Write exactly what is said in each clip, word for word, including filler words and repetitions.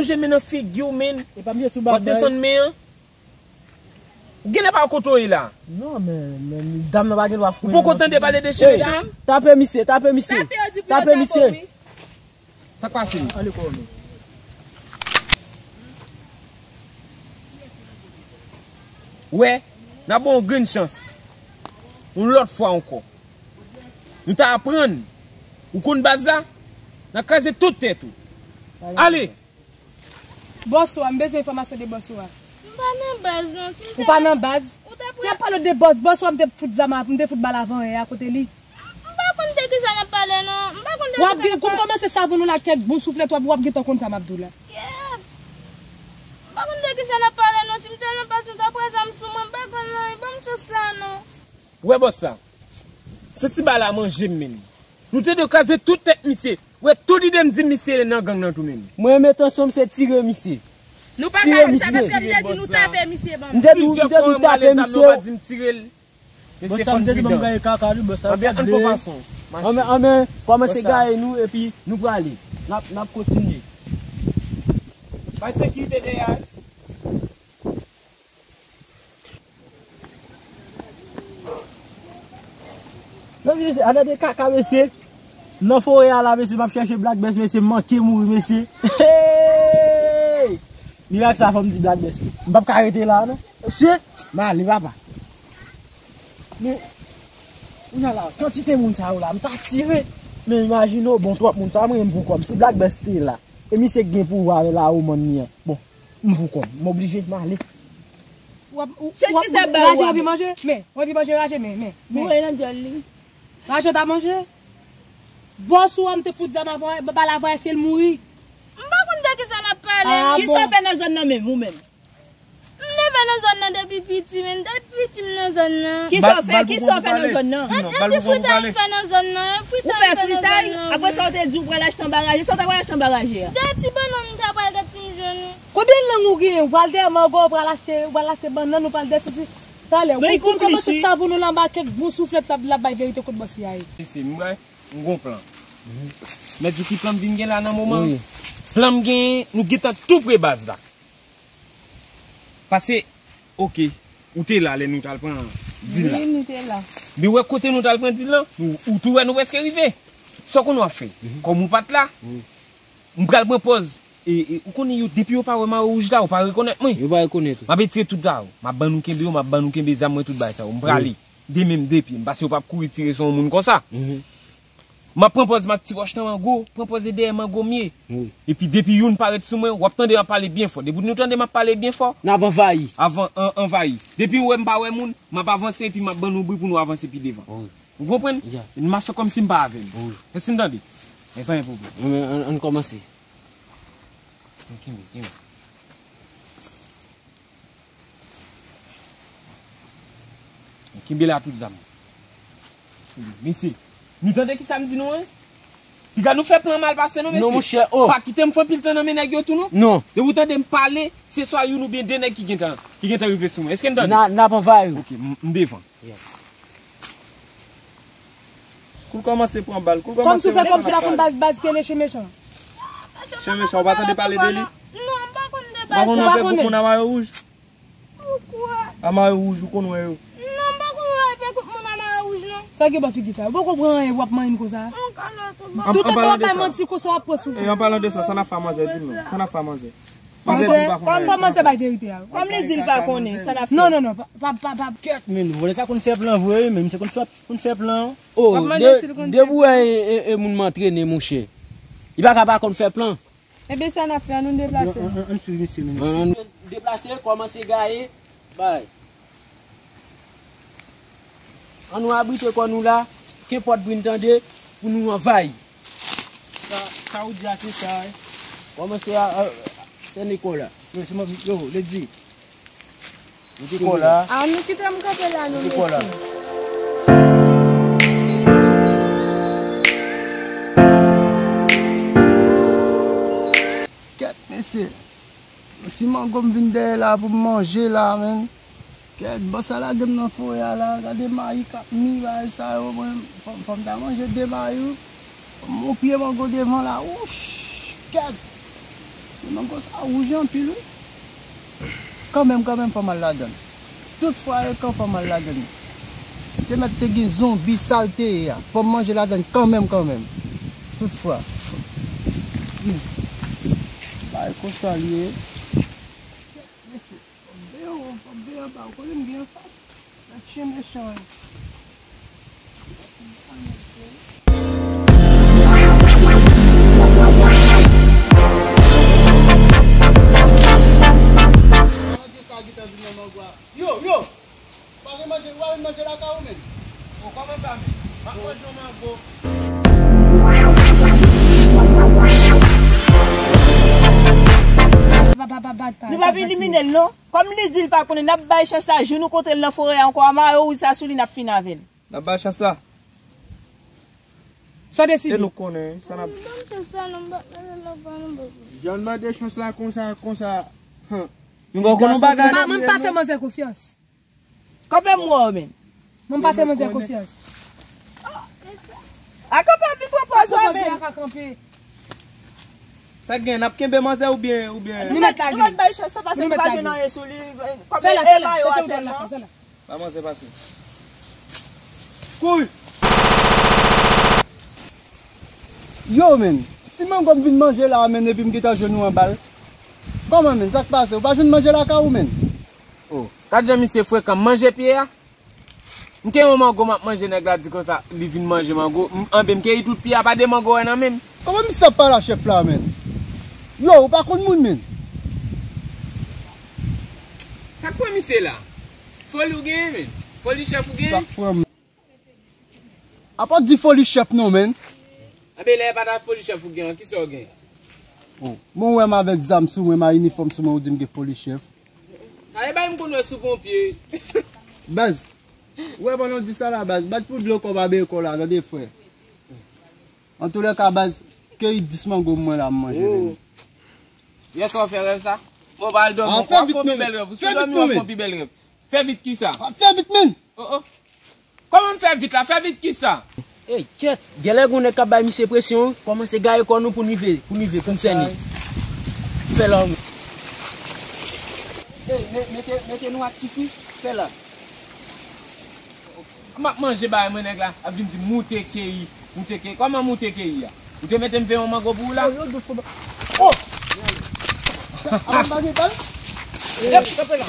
Manje men nan figi w, men. E pa manje sou bagay. W ap desann men an. Ou genlè pa kote w ye la. Non, men, men dam nan pa gen dwa fouye. Ou poko tande pale de Chemechan? Tape misye, tape misye. Tape misye. Sa k pase? Ale kò nou. Wè, n a ba w yon grenn chans. Yon lòt fwa ankò. Nou ta aprann. Ou konn baz la? N a kraze tout tèt ou. Ale! Bòs ou a, m bezwen enfòmasyon de bòs ou a. M pa nan baz non. Si m te Ou pa nan baz? Ou ta pou Y ap pale de bòs, bòs ou a, m te fout zam a, m te fout bal avan yè a kote li. M pa konn de kisa n ap pale non. M pa konn de W ap kisa gen, n ap koum pale. Kòmanse savon nou la kèk bon souflèt w ap, w ap gentan konn sa m ap di w la. Yeah. M pa konn de kisa n ap pale non. Si m te nan baz nou ta pran zam sou mwen, m pa konn non. Ban m chans la non. Wè bòs la. Se ti bal la manje m menm. Nou te dwe kraze tout tèt misye. Wè tout lide m di misye nan gang nan tou menm. Mwen renmen tansyon m se tire misye. Nou pa Tire ka misye. Sa paske m te di nou tape misye ban m. M te di w, m te di w tape misye. Plizyè fwa m rale zam nan, w pa di m tire l. Mesye, fò n pridan. Anben, ann fè fason. Anben, anben, kòmanse gaye nou epi nou prale. N ap, n ap kontinye. Bay sekirite dèyè a. Mezanmi, mesye, a tande kaka, mesye. Nan forè a la, mesye, m ap chèche Black Best, mesye, m manke mouri, mesye. Hey! Mirak sa, fò m di Black Best. M p ap ka rete la, non. Mesye, m ale, papa. Men, kounye a la, kantite moun sa yo la, m ta tire. Men imajine w, bon, twòp moun sa, mwen, m pou kò m. Si Black Best te la, e misye k gen pouvwa avè lawoman li an. Bon, m pou kò m. M oblije, m ale. W ap, w, w ap, raje w anvi manje? Men, w anvi manje raje, men, men, men. Mouri nan dyòl li. Raje w ta manje? Bòs ou an, m te fout zam avan, ba l avan, èske l mouri? M pa konn de kisa n ap pale. Ah, bon. Kisa w fè nan zòn nan menm, ou menm? M leve nan zòn nan depi piti, men depi piti m nan zòn nan. Kisa w fè, kisa w fè nan zòn nan? Yon ti fritay m fè nan zòn nan, yon fritay m fè nan zòn nan. Ou fè fritay, apre sa w te di w pral achte anba raje, sa w ta pral achte anba raje a? De ti bannann m ta pral gade si m jwenn. Konbyen lang ou genyen? Ou pral dèyè mango, ou pral achte, ou pral achte bannann, ou pral dèyè sesi. Talè, ou konn kòmanse savon nou la anba kèk bon souflèt la, l ap bay verite kot bòs li a ye. Mesye, m wè, m gon plan. Mèt di ki plan m vin gen la nan moman an? Plan m genyen, nou gentan tou pre baz la. Pase, oke, ou te la lè nou t al pran dil la. Wi, nou te la. Li wè kote nou t al pran dil lan, nou, ou tou wè nou prèske rive. Sa w konnen w ap fè? Kòm ou pa t la, m pral pran pòz. E, e, ou konnen yo, depi yo pa wè mayo wouj la, yo pa rekonèt mwen. Yo pa rekonèt ou. M ap etire tout la, m ap ban nou kenbe yo, m ap ban nou kenbe zam mwen, tout bagay sa yo. M prale. De men m, de pye m, pase yo p ap kouri tire sou yon moun konsa. M ap pran pòz m ak ti wòch nan mango, pran pòz e dèyè mango m ye. Wi. Epi depi youn parèt sou mwen, w ap tande m ap pale byen fò. Depi nou tande m ap pale byen fò, n ap anvayi. Avan, an, anvayi. Depi w wè m pa wè moun, m ap avanse epi m ap ban nou bri pou nou avanse pi devan. Wi. Ou konprann? Ya. M ap fè kòmsi m pa avè nou. Wi. Èske n tande? E pa gen pwoblèm. Ann, ann, ann kòmanse. Ann kenbe, kenbe. Kenbe la tout zam. Mesye, nou tande kisa m di nou an? Piga nou fè plan mal pase non, mesye. Non, monchè, oh. Pa kite m fè anpil tan nan men nèg yo tou non. Non. Depi w tande m pale, se swa youn oubyen de nèg ki gentan, ki gentan rive sou mwen. Èske n tande? N a, n ap anvayi w. Oke, m, m devan. Yeah. Kou l kòmanse pran bal, kou l kòmanse wè sa n ap pale. Kòmsi w fè kòmsi la pou m baz, baz ke le Chemechan. Chemechan, ou pa tande pale de li? Non, m pa konn de baz. Ou pa konn anpil gwoup moun a mayo wouj? Poukwa? A mayo wouj, ou konn wè yo? Non, m pa konn wè anpil gwoup moun a mayo wouj, non. Sa gen bò figi sa? Ou poko pran anyen, w ap manyen konsa. Tout tan w ap bay manti konsa, w ap pran souflèt. E, an palan de sa, sa n ap fè a manzè, di m non. Sa n ap fè a manzè? Manzè di l pa konnen. Fò manzè bay verite a. Kòm li di l pa konnen, sa n ap fè? Non, non, non, pa, pa, pa, pa. Kèt, men vòlè sa konn fè plan vre, wi, men misye konn sòt, konn fè plan. Oh, de, depi w wè e, e, e moun m antrene, monchè. Li pa ka pa konn fè plan. Ebyen, sa n ap fè, ann nou deplase. Ann, ann, ann swiv misye, men misye. Ann, ann deplase, kòmanse gaye, bay. Ann nou abrite kò nou la, kenpòt bri n tande, pou nou anvayi. Sa, sa ou di a, se sa, wi. Kòmanse a, a, Sen Nikola. Yo, se mwen, yo, Lady. Ou te kò la. A, nou kite m kanpe la, non, mesye. Kèt, mesye. Yon ti mango m vin dèyè la pou m manje la, menn. Kèt, bòs sa lage m nan forè a la. Gade mayi k ap mi, bagay sa yo, mwen, fò, fò m ta manje de mayi, wi. Fò m yon pye mango devan la, wouch, kèt. Mango sa wouj anpil, wi. Kanmenm, kanmenm, fò m al ladan l. Tout fwa yo kan fò m al ladan l. Te mèt te gen zonbi sa l te ye a. Fò m manje ladan l kanmenm, kanmenm. Tout fwa. Hmm. Bay konsa l ye. Mesye, fò m veye w, fò m veye anba w. Kote m gen anfas? Nan chen mechan yo. Manje sa ki ta vin nan mango a. Yo, yo! Pa gen manje, ou pa vin manje lakay ou menm? O, kòman sa menm? M ap manje yon mango. Nou pa vin elimine l non. Kòm li di l pa konnen, n ap bay chans la, jou nou kontre l nan forè a ankò, a mare wouj sa sou li, n ap fini avè l. N ap bay chans la. Sa w deside? E nou konnen, sa n ap. Ban m chans la non, m pa mande l ankò non, bòbò. Jan n mande chans la konsa, konsa. Hum. Nou gon konnen bagay. Mwen pa fè manzè konfyans. Kanpe m wè w menm. Mwen pa fè manzè konfyans. A kanpe pi pran pòz ou menm. Sa gen, n ap kenbe manzè oubyen, oubyen. Nou mèt lage. Nou mèt bay chans sa, paske nou pa jwenn anyen sou li. Fè la, fè la, chèche yon bòl la, fè la. Pa manzè pase. Kouri! Yo, menn. Ti mango m vin manje la, menn, epi m gentan jwenn ou anba l. Kòman, menn? Sa k pase? Ou pa jwenn manje lakay ou, menn? O, gad jan misye frekan, manje pye a. M gen yon mango m ap manje, nèg la di konsa, li vin manje mango. M, anben, m keyi tout pye a, pa de mango wè nan men m. Kòman misye ap pale a chèf la, menn? Yo, ou pa konn moun, menn. Sa k pran misye la? Foli w genyen, menn? Foli chèf ou genyen? Sa k pran m? Apa di foli chèf non, menn. Anben, lè e pa ta foli chèf ou gen an, kisa w gen? O, mwen wè m avèk zam sou mwen, m a inifòm sou mwen, ou di m gen foli chèf. A, e bay m konn wè sou ponpye. Baz, ou wè pandan w di sa la, baz, bat pou dlo kò pa beye kò la, tande frè. Antoulèka, baz, keyi dis mango mwen la, m manje, menn. Yè swa w fè rèv sa? Bon, w pral dòmi, w ap fè yon pi bèl rèv. Si w dòmi, w ap fè yon pi bèl rèv. Fè vit kisa? Fè vit, menn! O, o. Kòman m fè vit la? Fè vit kisa? Ey, kyèt! Genlè gon nèg k ap bay misye presyon, wi. Kòmanse gaye kò nou pou n rive, pou n rive, pou n sène. Fè la, wi. Ey, me-, mete, mete nou ak tifi, fè la. M ap manje bagay mwen, nèg la ap vin di moute keyi, moute keyi. Kòman moute keyi a? Ou te mete m veye yon mango pou ou la? O! Avan m pa gen tan. Ep, kanpe la.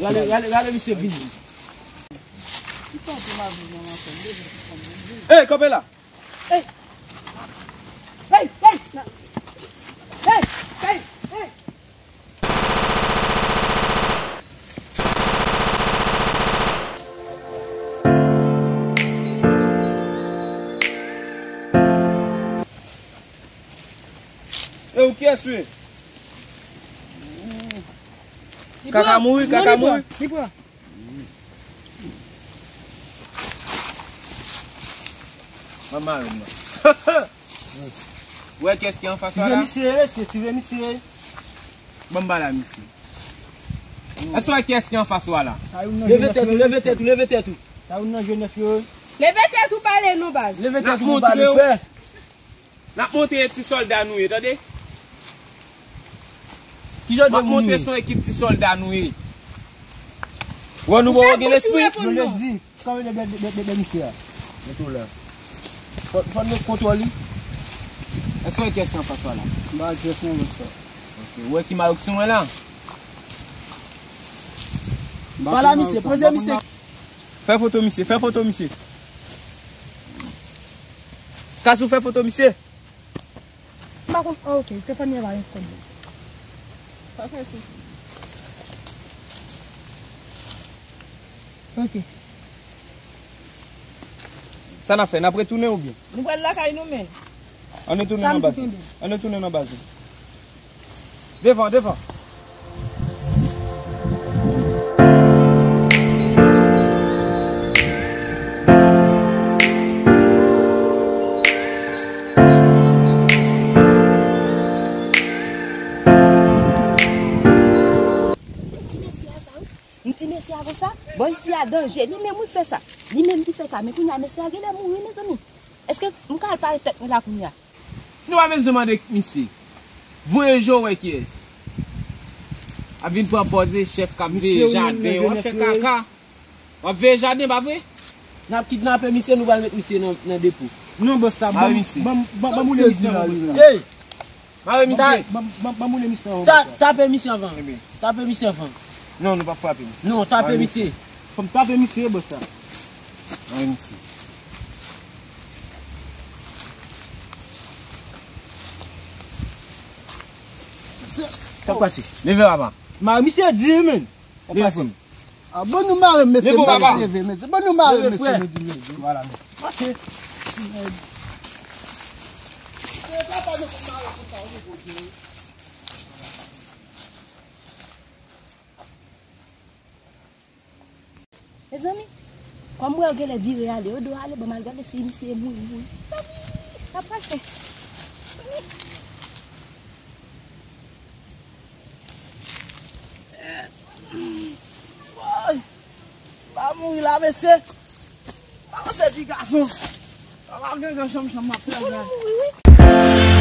Gade, gade, gade misye vini. Ey, kanpe la. Ey! Ey! Ey! Ey! Ey! Ey! E ou kiyès wi? Kaka mouri, kaka mouri. Li pran. Manman yo, non. Ou wè kiyès ki anfas ou la? Tire misye, mesye, tire misye. Ban m pale a misye. Èske w wè kiyès ki anfas ou la? Leve tèt ou, leve tèt ou, leve tèt ou. Sa youn nan je nèf yo. Leve tèt ou pale non, baz. Leve tèt ou pou pale, frè. N ap montre ti sòlda nou ye, tande? Ki jan de moun nou ye? M ap montre se yon ekip ti sòlda nou ye. Wè nou poko gen lespri. Yo le di, kanpe dèyè, dèyè, dèyè, dèyè misye a. Mete w la. Fò, fò nou kontwòl li. Èske w wè kiyès ki anfas ou la? M pa wè kiyès non, bòs la. Ok, ou wè ki mayo ki sou mwen la? Pale a misye, poze misye. Fè foto misye, fè foto misye. Kazou, fè foto misye. M pa konn, ah, ok, Stefania va yon kòb. Pa fè si. Ok. Sa n ap fè? N ap retounen oubyen? Nou pral lakay nou, men. Ann retounen nan baz. Ann retounen nan baz. Devan, devan. Ti mesye a sa, wi. M di mesye a konsa, bò isi a danje, li menm wi fè sa. Li menm ki fè sa, men kounye a mesye a genlè mouri, mezanmi. Èske m ka al pare tèt mwen la kounye a? Nou pa bezwen mande misye. Voye je w wè kiyès. Ap vin pran pòz de chèf k ap veye jaden. W ap fè kaka. W ap veye jaden, pa vre? N ap kidnape misye, nou pral met misye nan, nan depo. Non, bòs la, ban, ban, ban, ban moule misye avan, bòs la. Ey! Mare misye. Ban, ban, ban moule misye avan, bòs la. Tape misye avan. Tape misye avan. Non, nou p ap frape li. Non, tape misye. Fò m tape misye, bòs la. Mare misye. Sa k pase? Leve, papa. Mare misye di, men. Sa k pase? A, ban nou mare mesye, nou di leve, mesye. Ban nou mare mesye, nou di leve. Vwala, mesye. Ok. Mezanmi, kòm mwen genlè vire ale, yo do ale, ban m al gade si misye mouri, mouri. Mezanmi, sa pral fè. Mezanmi. Woy! Pa mouri la, mesye. Balanse ti gason. Papa gen gran chanm chanm ap fè la.